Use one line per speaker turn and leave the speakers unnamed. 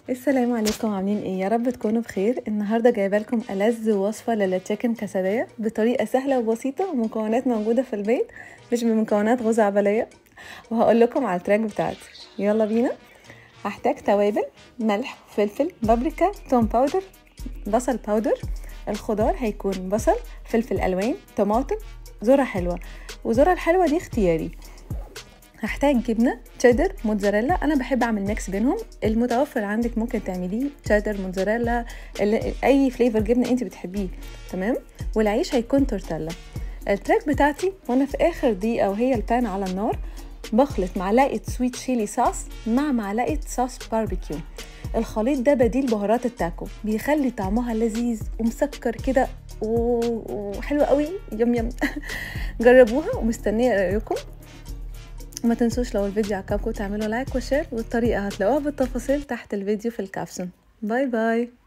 السلام عليكم، عاملين ايه؟ يا رب تكونوا بخير. النهارده جايبه لكم ألذ وصفه لل chicken quesadilla بطريقة سهلة وبسيطة ومكونات موجودة في البيت، مش بمكونات غزعبليه، وهقول لكم على ال trick بتاعتي. يلا بينا. هحتاج توابل: ملح، فلفل، بابريكا، توم powder، بصل powder. الخضار هيكون بصل، فلفل الوان، طماطم، ذره حلوة، وذره الحلوة دي اختياري. هحتاج جبنه تشيدر، موتزاريلا. انا بحب اعمل mix بينهم، المتوفر عندك ممكن تعمليه تشيدر، موتزاريلا، اي flavor جبنه انت بتحبيه، تمام. والعيش هيكون تورتيلا. ال trick بتاعتي وانا في اخر دقيقة وهي ال pan على النار، بخلط معلقه sweet chili sauce مع معلقه صوص باربيكيو. الخليط ده بديل بهارات التاكو، بيخلي طعمها لذيذ ومسكر كده وحلو قوي، yum yum. جربوها ومستنيه رايكم. وما تنسوش لو الفيديو عجبكم تعملوا like و share، والطريقة هتلاقوها بالتفاصيل تحت الفيديو في ال caption. bye bye.